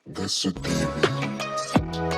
That's a TV.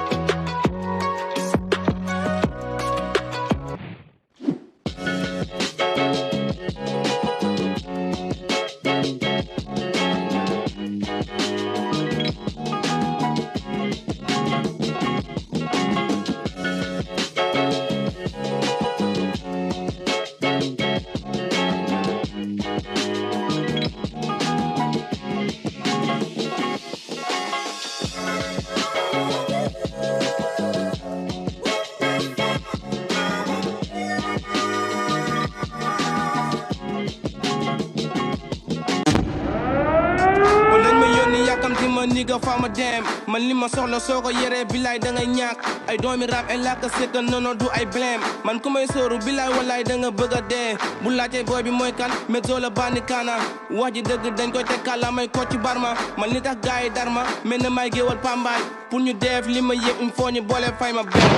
Nigga fama dem man li ma soxla soo ko yéree bilaay da ngay ñàkk ay doomi rap ay làkk sekka nono du ay blème man ku may sóoru bilaay walaay da nga bëgg a dee bu laajee booy bi mooy kan METH ZO la bandi kaana wax ji dëgg dañ koy teg kàlla may ko ci barma man li tax gaay yi darma mel na may géewal pambaay pour ñu def li ma yëg il faut ñu boole fay ma benn.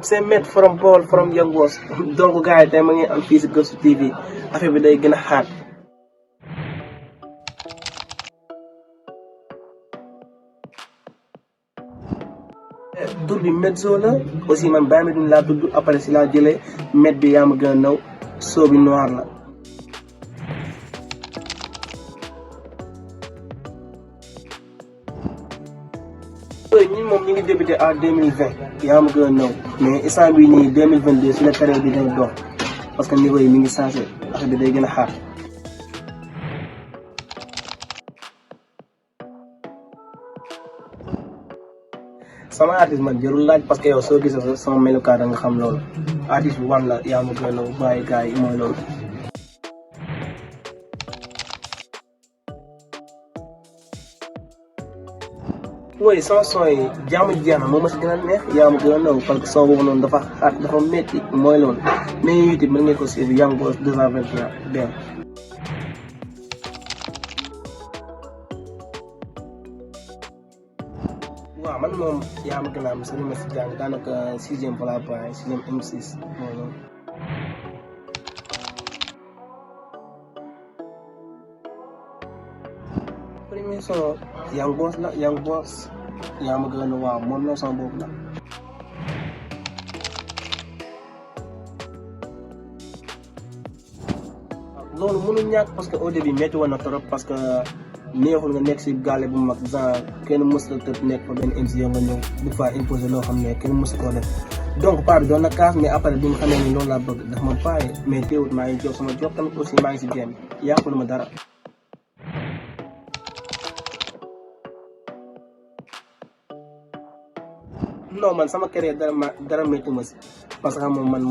C'est METH from Paul from Young Boss donc gars yi tey ma ngi am fii si Gëstu TV affaire bi day gën a xaat. tur bi METH ZO la aussi man bàyyi ma laa tudd après si laa jëlee METH bi yaa ma gën a naw soo bi noir la. ñun moom ñu ngi débuté en 2020 yaa ma gën a naw mais instant bii nii 2022 si la carrière bi day dox parce que niveau yi mi ngi changé affaire bi day gën a xaar. sama artiste man jarul laaj parce que yow soo gisee sama melukaan da nga xam loolu artiste bu wan la yaa ma gën a naw bàyyi gars yi mooy loolu. oui sama son yi jaamu jeex na moom ma si gën a neex yaa ma gën a naw parce que son boobu noonu dafa xaat dafa métti mooy loolu mais YouTube mën ngeen ko suivre Young Boss 221 benn. waaw man moom yaa ma gën a am sëriñ ma si jàng daanaka 6e fa laa bàyyi 6e M6 mooy loolu. premier son Young Boss la Young Boss yaa ma gën a waaw moom la son boobu la. loolu mënul ñàkk parce que au début métti woon na trop parce que neexul nga nekk si gàlle bu mag genre kenn mës la tëb nekk fa benn MC nga ñëw bu fa imposé loo xam ne kenn mës koo def donc paa bi doon na kaas mais après bi nga xamee ni loolu laa bëgg ndax man paa mais teewut maa ngi jox sama job tamit aussi maa ngi si game yàqulu ma dara. non man sama carrière dara métti ma si parce que moom man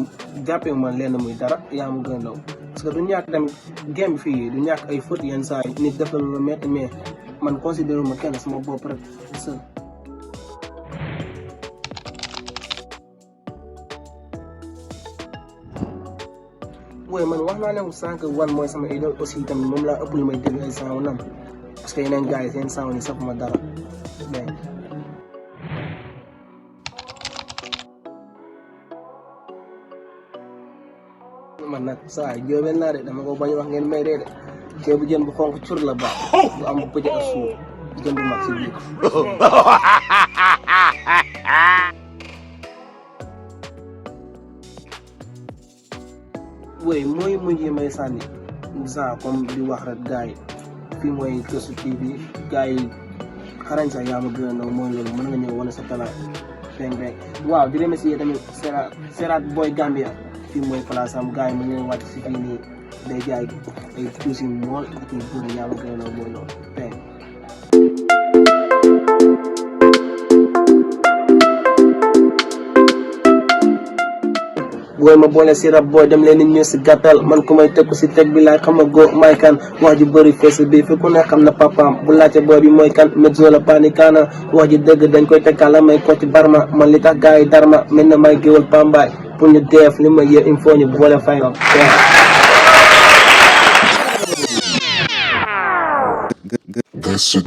jàppee ma leen muy dara yaa ma gën a ndaw parce que du ñàkk tamit game bi fii du ñàkk ay fautes yenn saa yi nit def la lu métti mais man considéré ma kenn sama bopp rek seul. oui man wax naa leen sànq wan mooy sama idole aussi tamit moom laa ëpp lu may déglu ay saawu nam parce que yeneen gars yi seen saawu ni safuma dara mais. man nag saa yi jóobeen naa de dama ko bañ wax ngeen may dee de ceebu jën bu xonk cur la baax bu am pëj ak suuf jën bu mag si biir. oui mooy mujj may sànni saa comme di wax rek gars yi fii mooy Gëstu TV gars yi xarañ sax yaa ma gën a naw mooy loolu mën nga ñëw wane sa talent beng beng waaw di remercier tamit Serat Boy Gambia fii mooy place am gars yi mën ngeen wàcc si fii nii day jaay ay tuuti mool ak ay buur yaa ma gën a naw mooy loolu beng. booy ma boole si rab booy dem leen nit ñëw si gàttal man ku may tëkku si teg bi laay xam nga góo may kan wax ji bëri fees bi fi ku ne xam na papaam bu laajte booy bi mooy kan METH ZO la bandi kaana wax ji dëgg dañ koy tekkal la may ko ci barma man li tax gars yi darma mel na may géwal pambaay pour ñu def li ma yëg il faut ñu boole fay ma. That's a